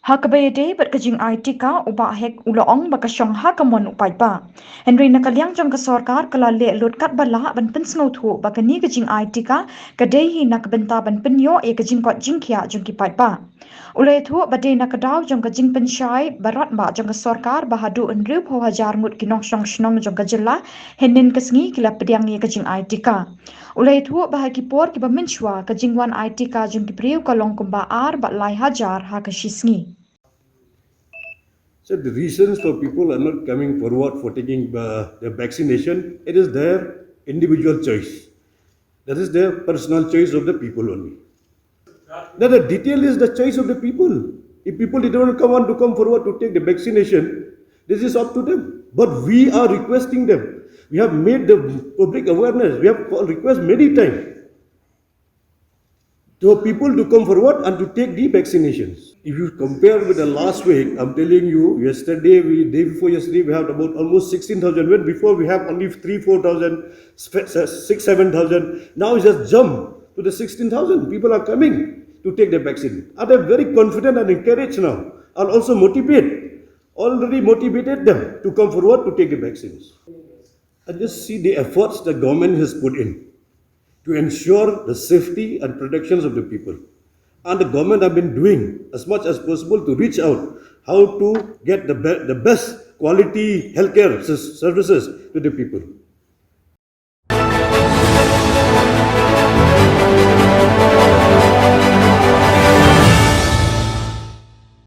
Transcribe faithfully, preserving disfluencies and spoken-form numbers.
Ha kaba ïadei bad ka jingai tika, u Bah Hek u la ong ba ka shong ha ka mon u paidbah. Hynrei na ka liang jong ka sorkar ka la leh lut katba lah ban pynsngewthuh ba kane ka jingai tika ka dei hi na ka bynta ban pynïoh ïa ka jingkoit jingkhiah jong ki paidbah. U la ïathuh ba dei na ka daw jong ka jingpynshai baroh ba jong ka sorkar ba haduh hynriewphew hajar ngut ki nongshong shnong jong ka jylla hynnin ka sngi ki la pdiang ïa ka jingai tika. U la ïathuh ba ha ki por kiba mynshuwa ka jingwan ai tika jong ki briew ka long kumba ar bad lai hajar ha ka shi sngi. So the reasons for people are not coming forward for taking uh, the vaccination, it is their individual choice. That is their personal choice of the people only. Now the detail is the choice of the people. If people did not come, want to come forward to take the vaccination, this is up to them. But we are requesting them. We have made the public awareness. We have called request many times to people to come forward and to take the vaccinations. If you compare with the last week, I'm telling you, yesterday, we day before yesterday, we had about almost sixteen thousand. When before we have only three, four thousand, six, seven thousand. Now it's just jump to the sixteen thousand. People are coming to take the vaccine. Are they very confident and encouraged now, and also motivate, already motivated them to come forward to take the vaccines. And just see the efforts the government has put in to ensure the safety and protections of the people. And the government have been doing as much as possible to reach out how to get the, be- the best quality healthcare s- services to the people.